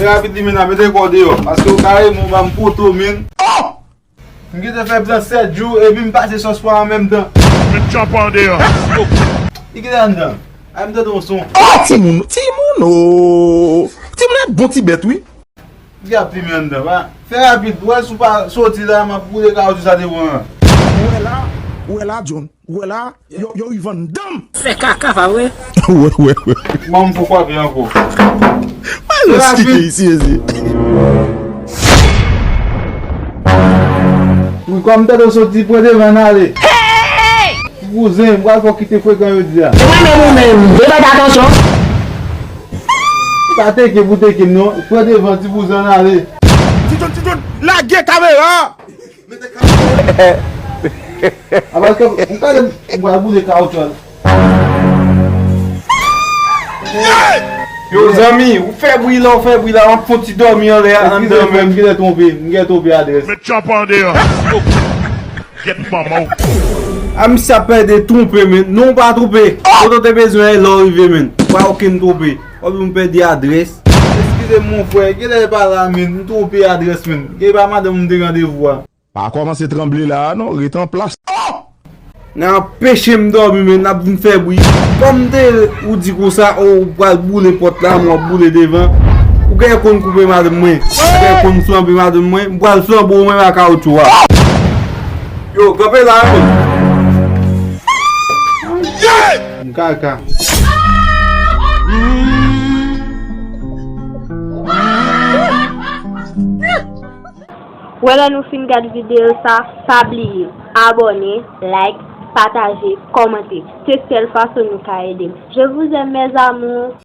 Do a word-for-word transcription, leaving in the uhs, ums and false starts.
Fè rapid li menm la, mete kò w deyò. Paske w kare men w ba m poto menm. M gentan fè plan sèt jou, epi m pase sòs pwa an menm tan. Met tchapa an deyò. Li gentan anndan. Ay, m tande yon son. Oh, timoun, timoun, oh. Timoun ap bon ti bèt, wi. Li ap fimen anndan, pa. Fè rapid, wè si w pa soti la, m ap boule kawotchou sa devan an. Ou wè la, ou wè la, John. Ou wè la, yo, yo rive anndan m. Fè kaka, pa vre? Wè, wè, wè. Ban m fè kwape ankò. Wè, yo skite isi, isi. Wi, kòm tande w soti, pran devan n ale. Ti kouzen, m pral fè w kite frekan jodi a. Ou menm, ou menm, de fè atansyon. Pa teke pou teke m non. Pran devan, ti kouzen, n ale. Ti John, ti John, lage kamera! A, paske m ka, m pral boule kawotchou an. Yo, zanmi, ou fè bri la, ou fè bri la, w ap fè yon ti dòmi anlè a, anndan menm. M genlè twonpe, m genlè twonpe adrès. Met tchapa an deyò. Gèt manman w. A, misye ap pede twonpe, men non, ou pa twonpe. Kote w te bezwen al lè w rive, men. Pa okenn twonpe. W ap di m pèdi adrès. Eskize m, mon frè, genlè e pa la, men. M twonpe adrès, men. Gen pa madanm m te randevou a. Pa kòmanse tranble la a non, ret an plas. Oh! N a anpeche m dòmi, men n ap vin fè bri. Kòm m te ou di konsa, oh, ou pral boule pòt la, mwen w ap boule devan. Ou genlè konn koupe madanm mwen. Ou genlè konn flanbe madanm mwen. M pral flanbe w menm ak kawotchou a. Yo, kanpe la, men. M kaka. Wè lè nou fin gad videyo sa, pa bliye abòne, like, pataje, kòmante. Se sèl fason nou ka ede m. Je vous aime, mes amours.